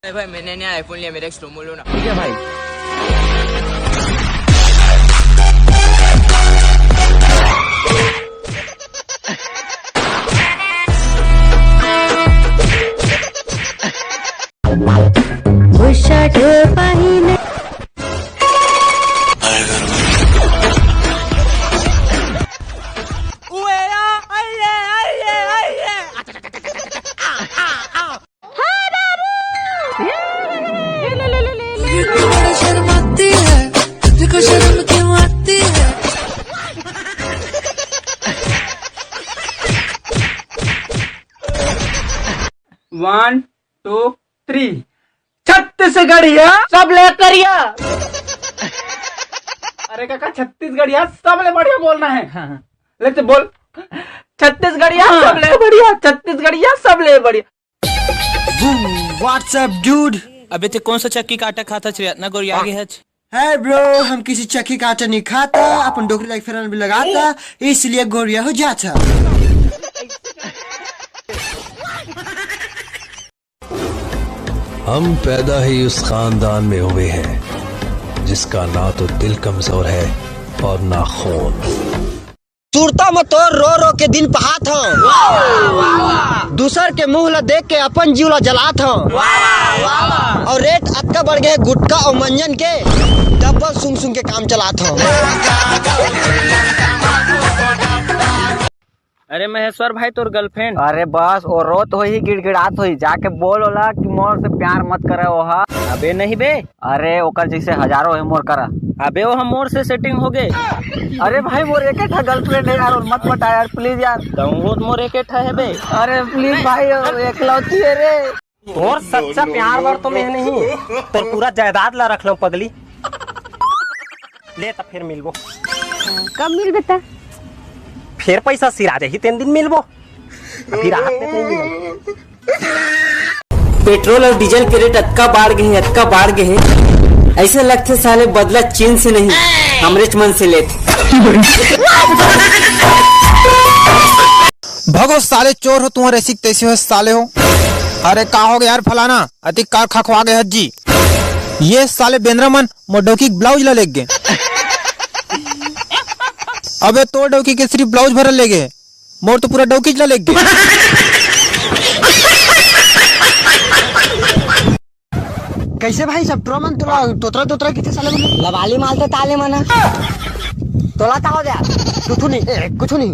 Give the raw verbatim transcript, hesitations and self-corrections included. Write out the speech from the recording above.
अरे भाई, मैंने नया आईफोन लिया, मेरा एक स्लोमो लो ना। ठीक है भाई। बुशर्ट पहिने। बड़ा शर्माती है, तुझको शर्म क्यों आती है? One, two, three. छत्तीसगढ़िया सब ले करिया। अरे काका, छत्तीसगढ़िया सब ले बढ़िया बोलना है। हाँ, हाँ। ले तो बोल। छत्तीसगढ़िया हाँ। सब ले बढ़िया, छत्तीसगढ़िया सब ले बढ़िया। What's up, dude? अबे ते कौन सा चक्की का आटा खाता रे, इतना गोरिया गे हच? Hey bro, हम किसी चक्की का आटा नहीं खाता, अपन डोकरी लाइक फेरन भी लगाता, इसलिए गोरिया हो जाता। हम पैदा ही उस खानदान में हुए हैं जिसका ना तो दिल कमजोर है और ना खून। सुरता म तोर रो रो के दिन पहात हंव। दूसर के मुंह ल देख के अपन जीव ल जलात हंव। अउ रेट अतका बढ़ गे हे गुटखा अउ मंजन के, डब्बल सूंघ सूंघ के काम चलात हंव। अरे महेश्वर भाई, तोर girlfriend। अरे बस, वो रोत होही, गिड़गिड़ात होही, जाके बोल ओला कि मोर से प्यार मत करे ओहा। अबे नहीं बे। अरे ओकर जैसे हजारों हे मोर करा। अबे वो हम मोर से setting हो गे। अरे भाई, मोर एक ठा girlfriend है यार, और मत पटा यार, please यार। तहूं तो मोर एक ठा है बे। अरे please भाई, वो एकलौती है रे। तोर सच्चा प्यार बर तो मैं नहीं, तोर पूरा जायदाद ला रख लूं पगली। ले त फिर मिलबो। कब मिलबे त? फिर पैसा सिरा जाही तेन दिन मिलबो। अभी राहत में नहीं मिलबो। पेट्रोल और डीजल के रेट अतका बाढ़ गे हे, अतका बाढ़ गे हे, ऐसे लगथे साले बदला चीन से नहीं, हमरेच मन से लेथे। भगो साले चोर हो, तुम्हारे ऐसी तैसी हो साले हो। अरे का हो गया यार फलाना, अति कार खखवा गए हज्जी। ये साले बेंद्रा मन मोर डौकी के ब्लाउज ला लेग गे। अबे तोर डौकी के सिर्फ ब्लाउज भरल लेगे, मोर तो पूरा डौकीच ला लेग गे। कैसे भाई सब ट्रो मन तोला तोतरा तोतरा किथे साले मन? लबाली मालते ताले मना। तोला ताव दे। कुछ नहीं, ए, कुछ नहीं।